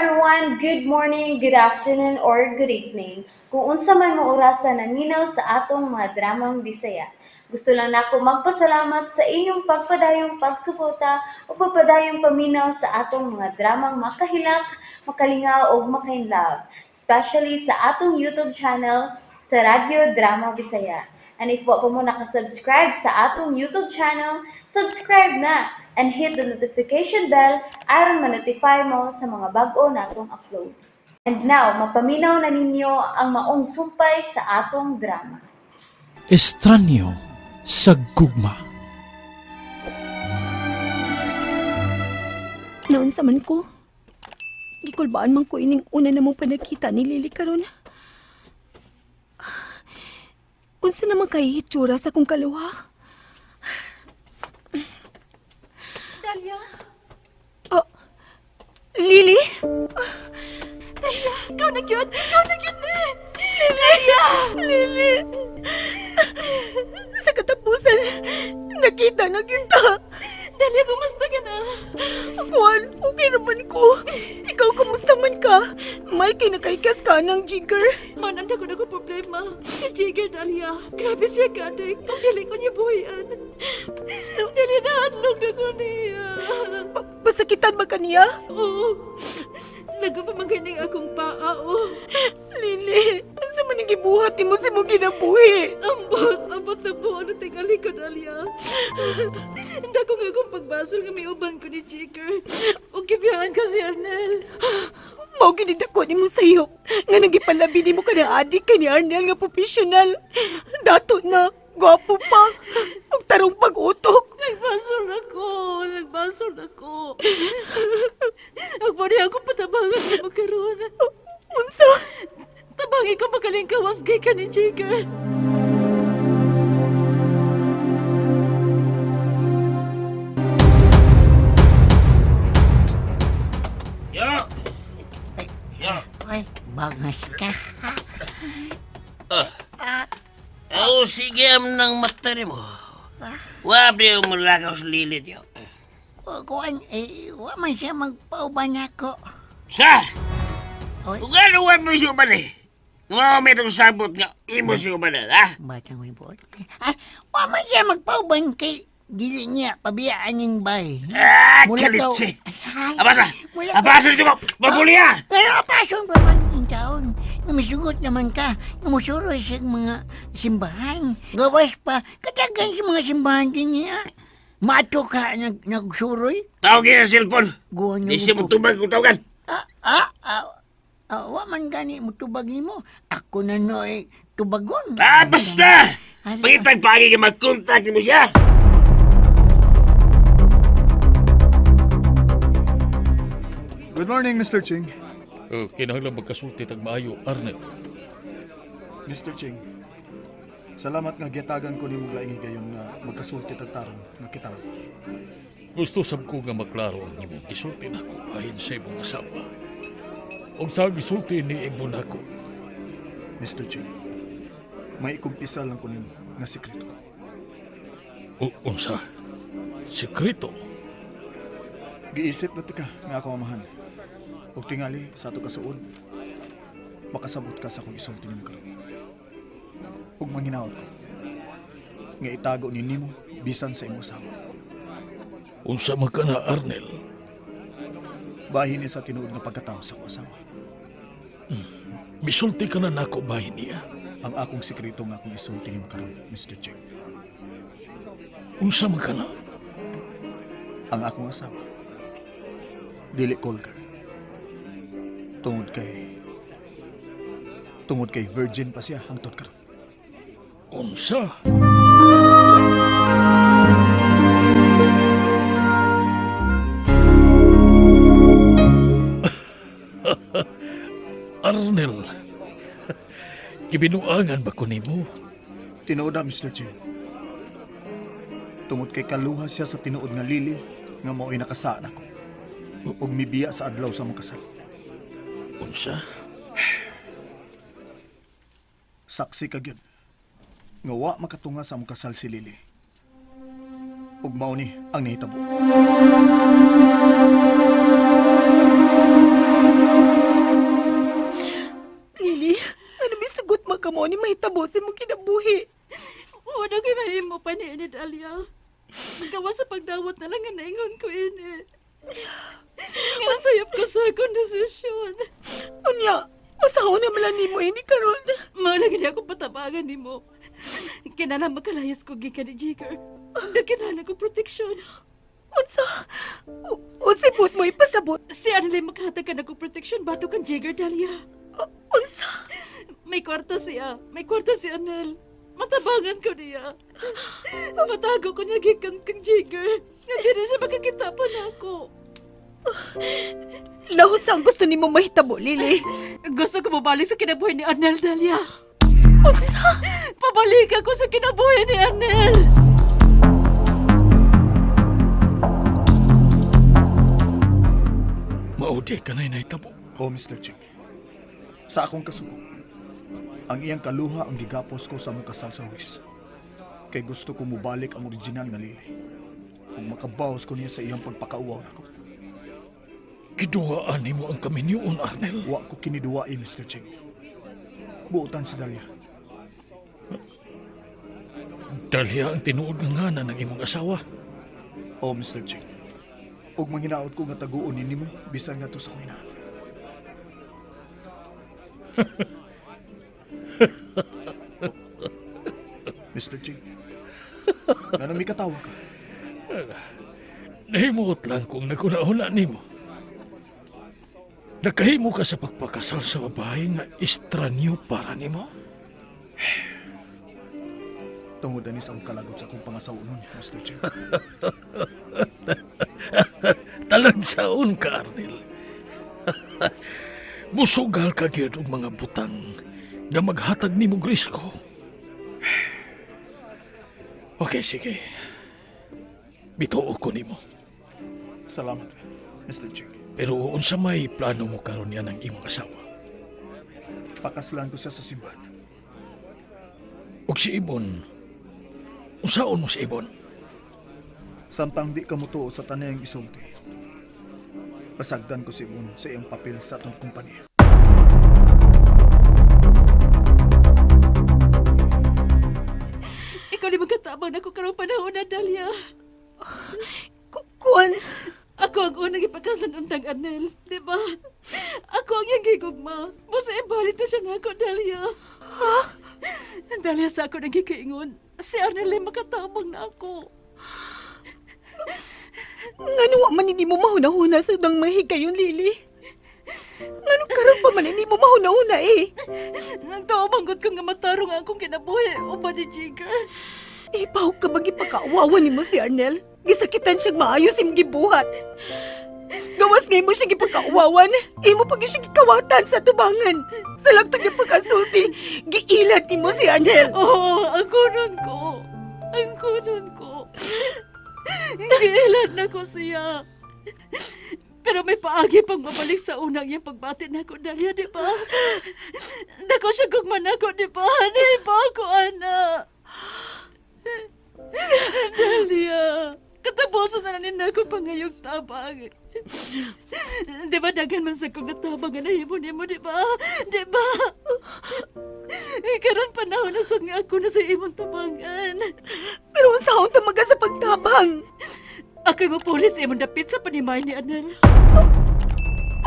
everyone! Good morning, good afternoon, or good evening. Kung unsa man mo orasa naminaw sa atong mga dramang Bisaya. Gusto lang nako magpasalamat sa inyong pagpadayong pagsuporta o pagpadayong paminaw sa atong mga dramang makahilak, makalingaw o makainlove, especially sa atong YouTube channel sa Radyo Drama Bisaya. And if wa pa mo nakasubscribe sa atong YouTube channel, subscribe na and hit the notification bell aron ma-notify mo sa mga bag-o natong uploads. And now, mapaminaw na ninyo ang maong sumpay sa atong drama. Estranyo sa gugma. Noon sa man ko, gikulbaan man ko ining una na mong panagkita ni Lily karon. Unsa naman kay hitsura sa kong kaluha? Dalia? Oh, Lily? Dalia, ikaw na gyud! Ikaw na gyud ni! Dalia! Lily! Sa katapusan, nakita na kita. Dalia, kumusta ka na? Kuan, okay naman ko. Ikaw, kumusta man ka? May kinakaikas ka ng Jigger. Mananda ko na ko problema. Si Jigger, Dalia. Grabe siya kadik. Ang dili ko niya buhayan. Dalia, naadlong na ko niya. Pasakitan ba ka niya? Oo. Nagpamaganing akong paa, oh. Lily, asa man ang gibuhat mo sa imong ginabuhi? Ambot na po. Ano tingali ko, Dalia? Hindi ko nga akong pagbasol nga may uban ko ni Jigger. O gibiyaan ko si Arnel. Mao ginidako ni mo sayop nga nagipalabi ni mo ka ng adik kay ni Arnel nga profesional. Dato na, gwapo pa, ug tarong pag-utok. Nagbasol ako, nagbasol ako. Agpari ako patabangan na magkaroon. Unsa? Tabangi ko magaling kawas gay ka ni Jigger. Yo! Yo! Ay, bangas ka. Oh, sige am ng mata ni mo. Wabi mo lagaw sa lilit yo. Kuan, eh, wa man siya magpauban ako. Sa? Oy. Kung ano wa mo siya uban eh? Nga may itong sabot nga, imo siya uban eh, ha? Batang may buot. Ay, wa man siya magpauban kay dili niya pabiyaan yung bay. Ah, Mula daw- kalitsi. Ay, Abasa! mula Abasa dito ko! Mabuliya! Pero apason pa man yung taon. Namisugot naman ka. Namusuroy sa mga simbahan. Gawas pa, katagan sa mga simbahan din niya. Mato ka nagsuroy. Tawag niya sa cellphone. Guwan Di siya mutubag kung tawagan. Wa man gani mutubag nimo. Ako na noy tubagon. Ah, basta! Ay, Pangitag pagi ka mag-contact mo siya. Good morning, Mr. Ching. Kinahanglan magkasulti tag maayo, Arnel. Mr. Ching, salamat nga giyatagan ko nimo laing higayon nga magkasulti tag tarong nga kita. Gusto sab ko nga maklaro ang imong gisulti nako bahin sa imong asawa. Og sa gisulti ni imo nako. Mr. Ching, may ikumpisa lang ko nimo nga sekreto. Unsa? Sekreto? Giisip na tika nga ako amahan. Og tingali sa ato kasuod, makasabot ka sa akong isulti nimo karon. Ug manghinaot ko nga itago ni nimo bisan sa imong asawa. Unsa man ka na, Arnel? Bahin ni sa tinuod nga pagkatao sa akong asawa. Misulti ka na nako bahin niya. Ang akong sekreto nga akong isulti nimo karon, Mr. Ching. Unsa man ka na? Ang akong asawa dili call girl. Tungod kay virgin pa siya hangtod karon. Unsa? Arnel, gibinuangan ba ko nimo? Tinuod na, Mr. Chen. Tungod kay kaluha siya sa tinuod nga Lily nga mao'y nakasaan ako. Ug mibiya sa adlaw sa among kasal. Unsa? Saksi ka gyud nga wa makatunga sa among kasal si Lily. Ug mao ni ang nahitabo. mao ni mahitabo sa imong kinabuhi. Wala kay mahimo pa ni ini, Dalia. Gawa sa pagdawat na lang nga naingon ko ini. Nga nasayop ko sa akong desisyon. Unya, usaho na man nimo ini karon. Mao lagi niya akong patabangan nimo. Kinahanglan makalayas ko gikan ni Jigger. Kinahanglan ko proteksyon. Unsa? Unsay buot mo ipasabot? Si Arnel makahatag ka na ko proteksyon batok kang Jigger, Dalia. Unsa? May kwarta siya. May kwarta si Arnel. Matabangan ko niya. Matago ko niya gikan kang Jigger. Nga dili siya makakita pa na ako. Lahos ang gusto nimo mahitabo, Lily. Gusto ko mabalik sa kinabuhi ni Arnel, Dalia. Unsa? Pabalik ako sa kinabuhi ni Arnel. Maudi ka na'y nahitabo. Oh, Mr. Ching. Sa akong kasuko, ang iyang kaluha ang gigapos ko sa among kasal sa huwis. Kay gusto ko mubalik ang original nga Lily. Kung makabawas ko niya sa iyang pagpakauwaw nako. Kiduhaan nimo ang kaminyoon, Arnel. Wa ko kiniduwae, Mr. Ching. Buotan si Dalia. Dalia ang tinuod nga nganan ng imong asawa. Oh, Mr. Ching. Ug manghinaot ko nga taguon ni nimo bisan ngadto sa akong inahan. Mr. Ching, nganong mikatawa ka? Nahimuot lang kung naguna-una nimo. Nakahimo ka sa pagpakasal sa babae nga estranyo para nimo? Tungod ani sa akong kalagot sa akong pangasawa nun, Mr. Ching. Talansaon ka, Arnel. Musugal ka gyud og mga butang nga maghatag nimo og risko. Okay, sige. Bituo ko nimo. Salamat, Mr. Ching. Pero unsa may plano mo karon niya ng imong asawa? Pakaslan ko siya sa simbahan. Og si Ibon, unsaon mo si Ibon? Samtang di ka mutuo sa tanayang isulti, pasagdan ko si Ibon sa iyang papel sa atong kumpanya. Ikaw ni magkatabang na ko karong panahon na, Dalia. Kuan? Ako ang unang ipakasan untang Arnel, di ba? Ako ang iyang gigugma. Basta ibalit na siya nako, Dalia. Ha? Dalia, sa ako nagkikaingon. Si Arnel ay makatabang na ako. Ngano wa man hindi mo mahuna-huna sa udang mahigayon, Lily? Ngano karon pa man hindi mo mahuna-huna eh? Nagtao banggot ko nga matarong akong kinabuhi uban ni Jigger. Ibaw ka bang ipakaawawan nimo si Arnel? Gisakitan siyang maayos imong gibuhat. Gawas nga imo siyang gipagkauwawan, imo pag siyang gikawatan sa tubangan. Sa lagtog yung pagkasulti, giilat nimo si Arnel. Oo, ang kunon ko. Ang kunon ko. Giilat na ko siya. Pero may paagi pang mabalik sa unang iyang pagbati na ako, Dalia, di ba? Dako siya gugman ako, di ba? Di ba ako, ana? Dalia, katapusan na lang ako pangayong tabang. Di ba daghan man sa kong natabang nga nahimo nimo, di ba? Di ba? Karon panahon na sad nga ako na sa imong tabangan. Pero unsaon ta maga sa pagtabang? Ako'y mapulis sa imong dapit sa panimay ni Anel.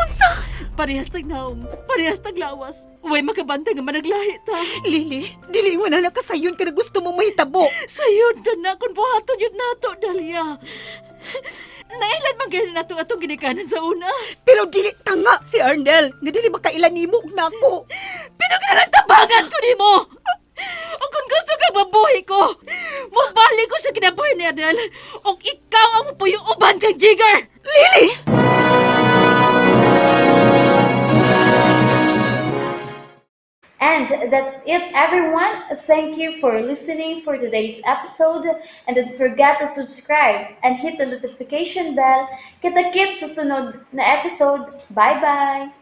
Unsa? Parehas tag naong, parehas tag lawas. Uway makabantay nga managlahi ta. Lily, dili mo na nakasayon ka na gusto mong mahitabo. Sayon na na kung buhaton yun nato, Dalia. Nailan man gani nato atong ginikanan sa una. Pero dili tanga si Arnel, nga dili makailan nimo og nako. Pero kinalang tabangan ko nimo. O kung gusto ka mabuhi ko, mubalik ko sa kinabuhi ni Arnel. O ikaw ang mupuyo uban kang Jigger. Lily! And that's it, everyone. Thank you for listening for today's episode. And don't forget to subscribe and hit the notification bell. Kita-kits sa sunod na episode. Bye-bye!